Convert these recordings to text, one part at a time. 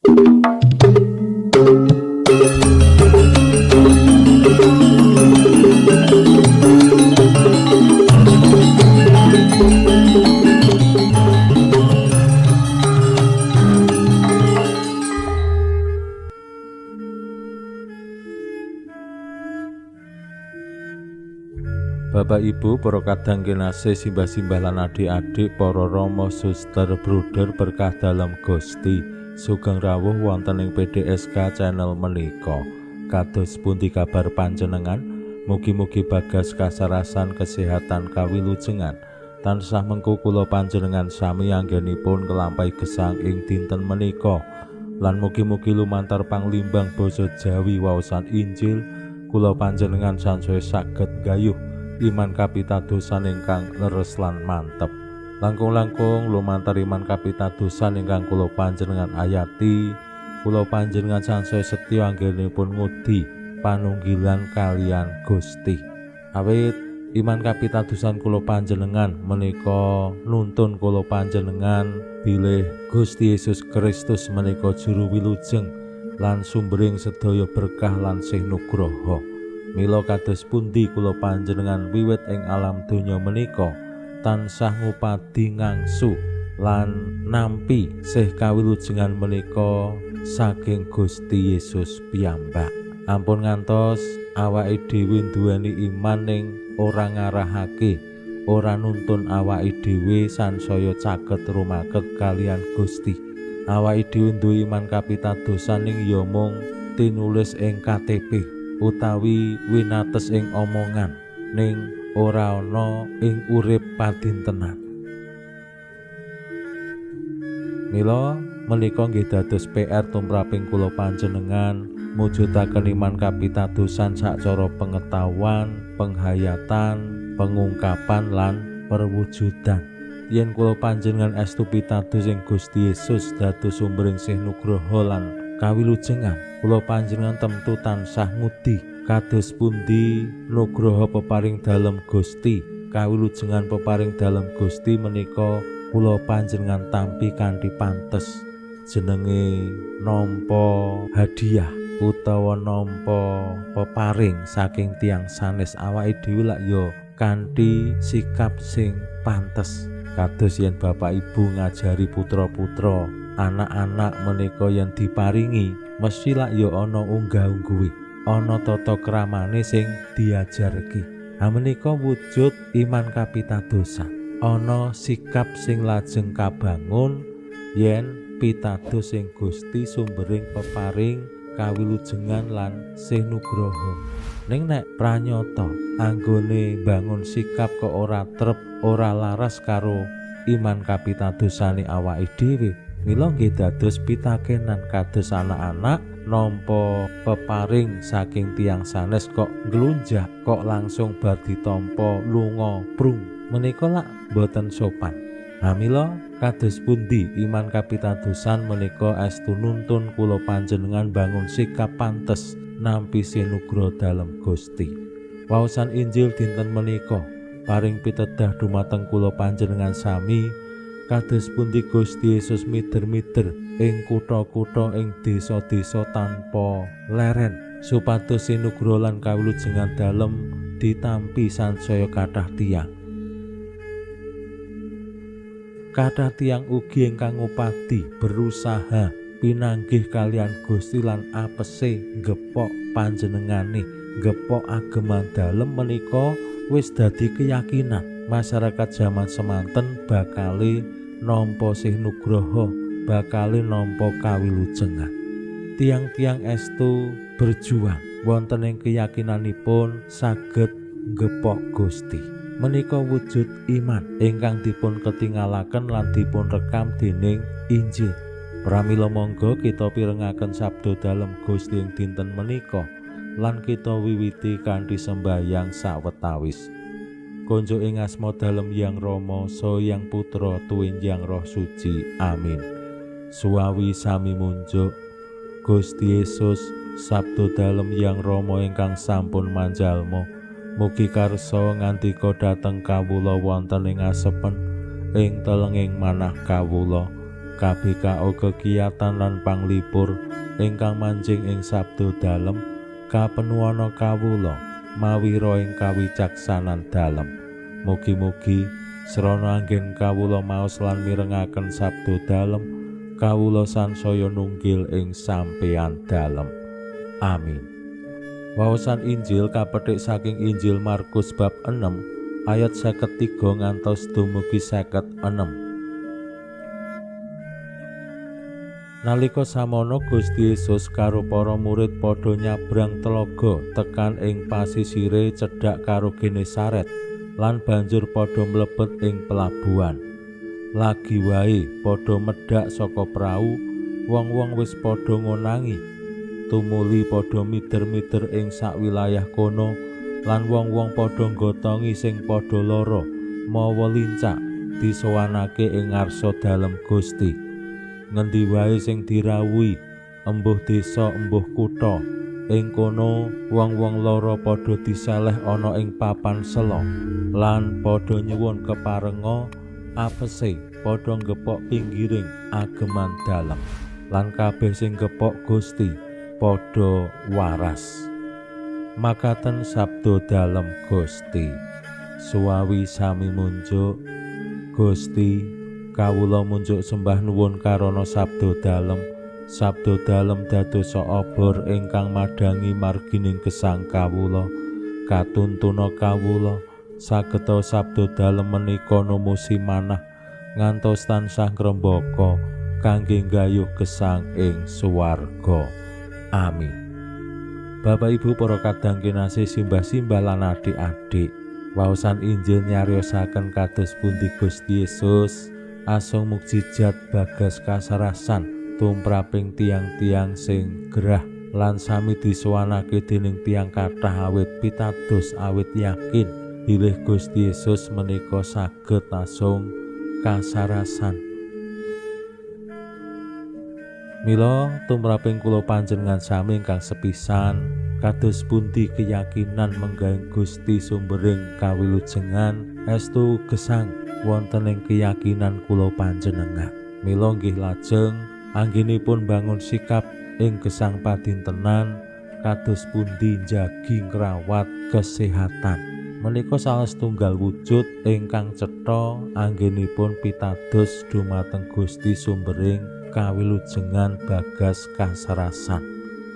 Bapak Ibu, para kadang kinasih, simbah-simbah lan adik-adik, para rama, suster, bruder berkah dalem Gusti, sugeng rawuh wonten ing PDSK channel menika. Kados pundi kabar panjenengan? Mugi-mugi bagas kasarasan kesehatan kawilujengan. Tansah mengku kula panjenengan sami anggenipun nglampahi gesang ing dinten menika. Lan mugi-mugi lumantar panglimbang basa Jawi waosan Injil kula panjenengan sansaya saged gayuh iman kapitadosan ingkang leres lan mantep. Langkung-langkung lumantar iman kapitadosan ingkang kula panjenengan ayati, kula panjenengan sansaya setya anggenipun ngudi panunggilan kalian Gusti. Awit iman kapitadosan kula panjenengan menika nuntun kula panjenengan bilih Gusti Yesus Kristus menika juru wilujeng lan sumbering sedaya berkah lan sih nugroho. Mila kados pundi kula panjenengan wiwit ing alam donya menika tansah ngupadi ngangsu lan nampi sih kawilujengan menika saking Gusti Yesus piyambak. Ampun ngantos awake dhewe nduweni iman ning ora ngarahake, ora nuntun awake dhewe sansaya caket rumaket kalian Gusti. Awake dhewe duwe iman kapitadosan ning ya mung tinulis ing KTP utawi winates ing omongan ning ora ana ing urip padintenan. Mila menika nggih dados PR tumraping kula panjenengan mujudaken iman kapitadosan sacara pengetahuan, penghayatan, pengungkapan lan perwujudan. Yen kula panjenengan estu pitados ing Gusti Yesus dados sumbering sih nugroho lan kawilujengan, kula panjenengan temtu tansah ngudi kados pundi nugroho peparing dalem Gusti, kawilujengan peparing dalem Gusti menika kula panjenengan tampi kanthi pantes. Jenenge nampa hadiah utawa nampa peparing saking tiyang sanes awake dhewe lak ya kanthi sikap sing pantes. Kados yen bapak ibu ngajari putra-putra, anak-anak menika yen diparingi mesti lak ya ana unggah-ungguhe, ana tata kramane sing diajarke. Ha menika wujud iman kapitadosan. Ana sikap sing lajeng kabangun yen pitados sing Gusti sumbering peparing kawilujengan lan sih nugroho. Ning nek pranyata anggone bangun sikap kok ora trep, ora laras karo iman kapitadosane awake dhewe, mila nggih dados pitakenan kados anak-anak nampa peparing saking tiyang sanes kok nglunjak, kok langsung bar ditampa lunga prung, menika lak boten sopan. Ha mila kados pundi iman kapitadosan menika estu nuntun kula panjenengan bangun sikap pantes nampi sinugroho dalem Gusti. Waosan Injil dinten menika paring pitedah dumateng kula panjenengan sami kados pundi Gusti Yesus mider-mider ing kutha-kutha, ing desa-desa tanpa leren supados sinugroho lan kawilujengan dalem ditampi sansaya kathah tiyang. Kathah tiyang ugi ingkang ngupadi berusaha pinanggih kalian Gusti lan apese gepok panjenengane, gepok ageman dalem menika wis dadi keyakinan masyarakat jaman semanten bakale nampa sih nugroho, bakale nampa kawilujengan. Tiang-tiang estu berjuang wonten ing keyakinanipun saged gepok Gusti. Menika wujud iman ingkang dipun ketingalaken lan dipun rekam dening Injil. Pramila monggo kita pirengaken sabda dalem Gusti ing dinten menika lan kita wiwiti kanthi sembahyang sawetawis. Konjuk ing asma dalem Yang Rama, saha Yang Putra, tuwin Yang Roh Suci. Amin. Suwawi sami munjuk Gusti Yesus, sabda dalem Yang Rama ingkang sampun manjalma, mugi karsa ngandika dhateng kawula wonten ing asepen ing telenging manah kawula. KBKO kegiatan lan panglipur ingkang manjing ing sabda dalem kapenuana kawula mawira ing kawicaksanan dalem. Mugi-mugi srana anggen kawula maos lan mirengaken sabda dalem, kawula sansaya nunggil ing sampeyan dalem. Amin. Waosan Injil kapetik saking Injil Markus bab 6 ayat 53 ngantos dumugi 56. Nalika samono Gusti Yesus karo para murid padha nyabrang telaga tekan ing pasisire cedhak karo Genesaret lan banjur padha mlebet ing pelabuhan. Lagi wae padha medhak saka prau, wong-wong wis padha ngonangi. Tumuli padha mider-mider ing sak wilayah kono lan wong-wong padha nggotongi sing padha lara mawa lincak disowanake ing ngarsa dalem Gusti. Ngendi wae sing dirawuhi, embuh desa embuh kutha, ing kono wong-wong lara padha diseleh ana ing papan sela lan padha nyuwun keparenga apese padha nggepok pinggiring ageman dalem lan kabeh sing gepok Gusti padha waras. Makaten sabda dalem Gusti. Suwawi sami munjuk Gusti, kawula munjuk sembah nuwun karana sabda dalem. Sabda dalem dadosa obor ingkang madhangi margining gesang kawula. Katuntuna kawula sageta sabda dalem menika numusi manah ngantos tansah ngrembaka kangge nggayuh gesang ing swarga. Amin. Bapak Ibu para kadang kinasih, simbah-simbah lan adik-adik, waosan Injil nyariosaken kados pundi Gusti Yesus asung mukjizat bagas kasarasan tumraping tiang-tiang sing gerah lan sami disowanake dening tiang kathah awit pitados awit yakin bilih Gusti Yesus menika saged asung kasarasan. Mila tumraping kula panjenengan sami ingkang sepisan, kados pundi keyakinan menggahing Gusti sumbering kawilujengan estu gesang wonten ing keyakinan kula panjenengan. Mila nggih lajeng anggenipun bangun sikap ing gesang padintenan kados pundi njagi ngrawat kesehatan. Menika salah setunggal wujud ingkang cetha anggenipun pitados dumateng Gusti sumbering kawilujengan bagas kasarasan.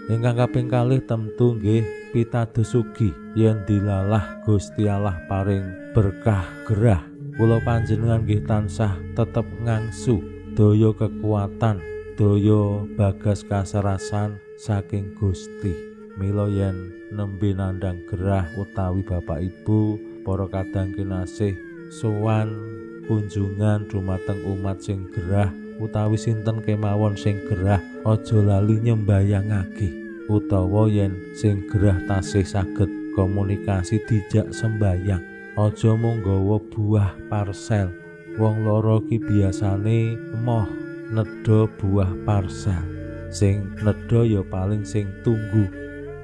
Ingkang kaping kalih tentu nggih pitados ugi yen dilalah Gusti Allah paring berkah gerah, kula panjenengan nggih tansah tetep ngangsu daya kekuatan, daya bagas kasarasan saking Gusti. Mila yen nembe nandhang gerah utawi Bapak Ibu para kadang kinasih sowan kunjungan dumateng umat sing gerah utawi sinten kemawon sing gerah, aja lali nyembayangake, utawa yen sing gerah tasih saged komunikasi dijak sembayang. Aja mung nggawa buah parsel. Wong lara ki biasane emoh nedha buah parsel. Sing nedha ya paling sing tunggu.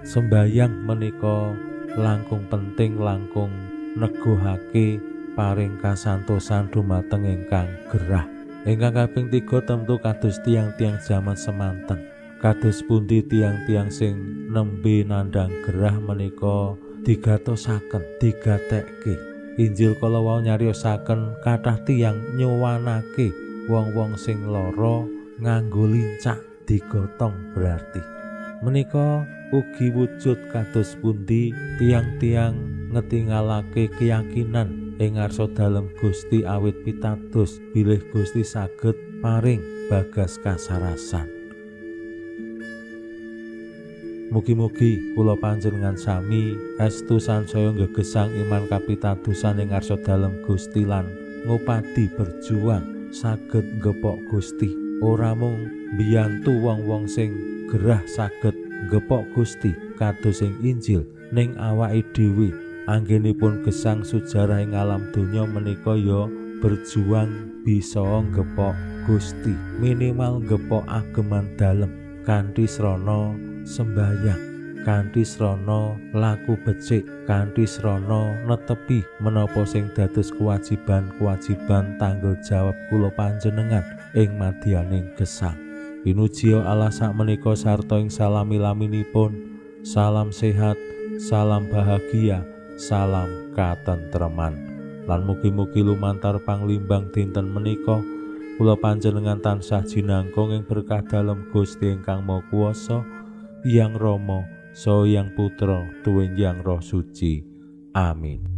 Sembayang menika langkung penting, langkung neguhake paring kasantosan dumateng ingkang gerah. Ingkang kaping 3 tentu kados tiang-tiang jaman semanten. Kados pundi tiang-tiang sing nembe nandhang gerah menika digatosaken, digatekke. Injil kala wau nyariosaken kathah tiang nyuwanake wong-wong sing lara nganggo lincak digotong berarti. Menika ugi wujud kados pundi tiang-tiang ngetingalake keyakinan ing ngarsa dalem Gusti awit pitados bilih Gusti saged paring bagas kasarasan. Mugi-mugi kula panjenengan sami estu sansaya nggegesang iman kapitadosan ing ngarsa dalem Gusti lan ngupadi berjuang saged nggepok Gusti. Ora mung mbiyantu wong-wong sing gerah saged nggepok Gusti kados ing Injil, ning awake dhewe anggenipun gesang sujarah ing alam donya menika ya berjuang bisa nggepok Gusti, minimal nggepok ageman dalem kanthi srana sembayang, kanthi srana laku becik, kanthi srana netepi menapa sing dados kewajiban-kewajiban tanggung jawab kula panjenengan ing madyaning gesang. Pinuji Allah sakmenika sarta ing salami-laminipun. Salam sehat, salam bahagia, salam katentreman. Lan mugi-mugi lumantar panglimbang dinten menika kula panjenengan tansah jinangkung ing berkah dalem Gusti ingkang Maha Kuwasa, Hyang Rama, Saha Hyang Putra, tuwin Hyang Roh Suci. Amin.